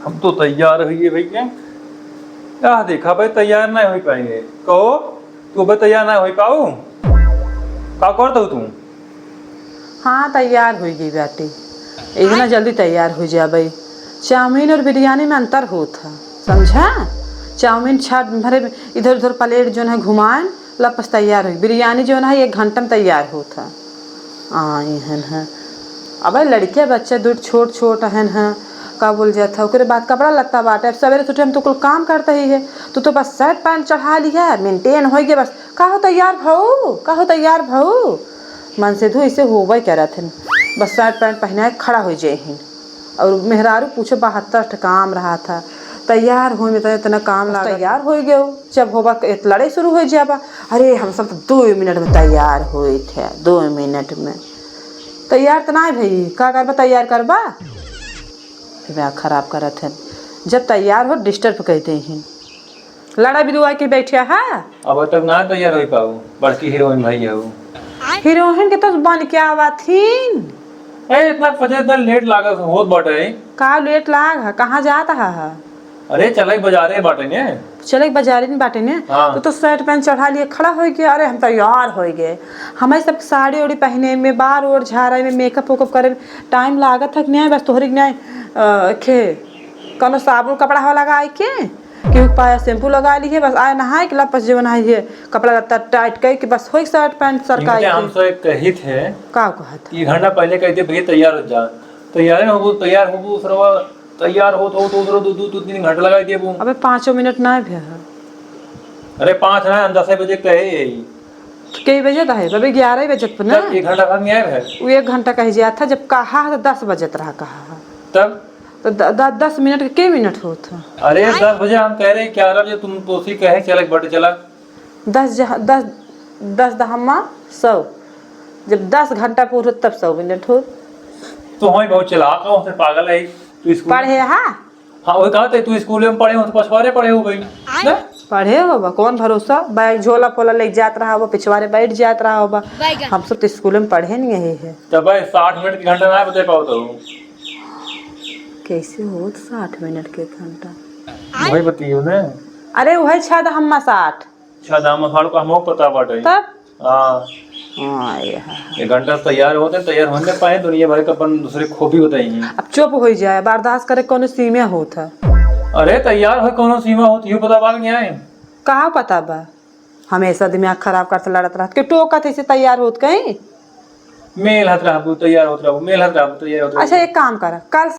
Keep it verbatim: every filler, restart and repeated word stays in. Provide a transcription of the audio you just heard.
हम तो तैयार हुई है भैया। क्या देखा भाई, तैयार ना हो पाएंगे। कहो, तू भाई तैयार ना हो पाऊ? का करत हो तू? हाँ, तैयार हो गई बाटी। इतना जल्दी तैयार हो जाबे? चाउमीन और बिरयानी में अंतर होत है, समझा? चाउमीन छठ भरे इधर उधर प्लेट जोन है घुमाएन, लपस तैयार होई। बिरयानी जोन है एक घंटा में तैयार होत है। आई हन है। अबे लड़के बच्चे दूर छोट छोट हन है, का बोल जात है, ओकरे बाद कपड़ा लत्ता बाटे। अब सवेरे से उठे हम तो कुल काम करते ही है, तू तो बस शर्ट पैंट चढ़ा लिया, मेंटेन हो गया बस। का हो तैयार भऊ, का हो तैयार भऊ? मन से धू इसे होबे करत हन, बस शर्ट पैंट पहनाए खड़ा हो जाए हन। और मेहरारू पूछे बहत्तर ठे काम रहा था, तैयार होए में तो इतना काम बस लागत। तैयार हो गयो, जब होबा के लड़ाई शुरू हो जाबा। अरे हम सब तो दो मिनट में तैयार होए थे, दो मिनट में। तैयार तो ना भई, का करबा, तैयार करबा? दिमाग खराब करत है, जब तैयार हो डिस्टर्ब कर दे हैं। लड़ा भी दुआ के बैठे है। अब तक ना तैयार हो पाऊ, बड़की हीरोइन भाई है वो। हीरोइन के तो बन के आवा थीन। ए, इतना पचे इतना लेट लागत होत बाटे। का लेट लाग है? कहाँ जात है? अरे, चले के बाजारे बाटे ने। चले के बाजारे में बाटे ने? हाँ। तो, तो शर्ट पैंट चढ़ा लिए, खड़ा हो गया। अरे, हम तैयार हो गए। हमें सब साड़ी ओड़ी पहने में, बार ओर झारे में, मेकअप वेकअप करे में टाइम लागत है कि नहीं? बस तोहरी के नहीं, अ, खे, कौनो साबुन कपड़ा हवा लगा के, केहू के पाया शैम्पू लगा लिए, बस आए नहाए के लपस जेवन है ये कपड़ा लत्ता टाइट कर के बस होई शर्ट पैंट सरकाई इनके के। हम से कही थे का कहत? कि घंटा पहले कह दे, "भैया तैयार हो जा।" तैयार होबू, तैयार होबू, सरवा तैयार होत, होत, होत, होत, दू, दू, दू, तीन घंटा लगा देबू। अबे पाँचों मिनट ना भे है। अरे पाँच ना, हम दस बजे कहे यही। तो कई बजे तो है? अबे ग्यारह बजत पे ना। तब एक घंटा बाद में आए है। वो एक घंटा कह जात था, जब कहा है तो दस बजत रहा कहा है। तब? तो द-, द-, दस मिनट के, के मिनट होत है? अरे दस बजे हम कह रहे, ग्यारह बजे तुम तो उसी कहे, चले बटे चला। दस जह-, दस, दस दहमा सौ, जब दस घंटा पूरत तब सौ मिनट हो। तो हमें बहुत चला, कौन से पागल है तू? स्कूल पढ़े हा? हाँ, वही कहा थे, तू स्कूल में पढ़े हो तो पछवारे पढ़े हो भाई। ना? पढ़े हो बा, कौन भरोसा? बैग झोला फोला ले जात रहा हो, पिछवारे बैठ जात रहा हो बा। हम सब तो स्कूल में पढ़े नहीं है। तब भाई साठ मिनट की घंटा ना बता पाओ तो। कैसे होत साठ मिनट के घंटा? वही बताइयो ना। अरे वही छह दहमा साठ। अच्छा, दाम अखाड़ को हमको पता बाटे। तब? हाँ। हाँ, ये है। एक घंटा से तैयार होते, तैयार होने पाए, दुनिया भर के अपन दूसरे खूबी बताई हैं। अब चुप हो जाए, बर्दाश्त करे कौनो सीमा होत है। अरे, तैयार हो कौनो सीमा होत, यू पता बा कि नहीं? कहाँ पता बा? हमेशा दिमाग खराब करते लड़त रहत के टोकत है से तैयार होत कहीं। मेल हाथ रहबू, तैयार होत रहबू, मेल हाथ रहबू, तैयार होत रहबू। अच्छा, एक काम कर, कल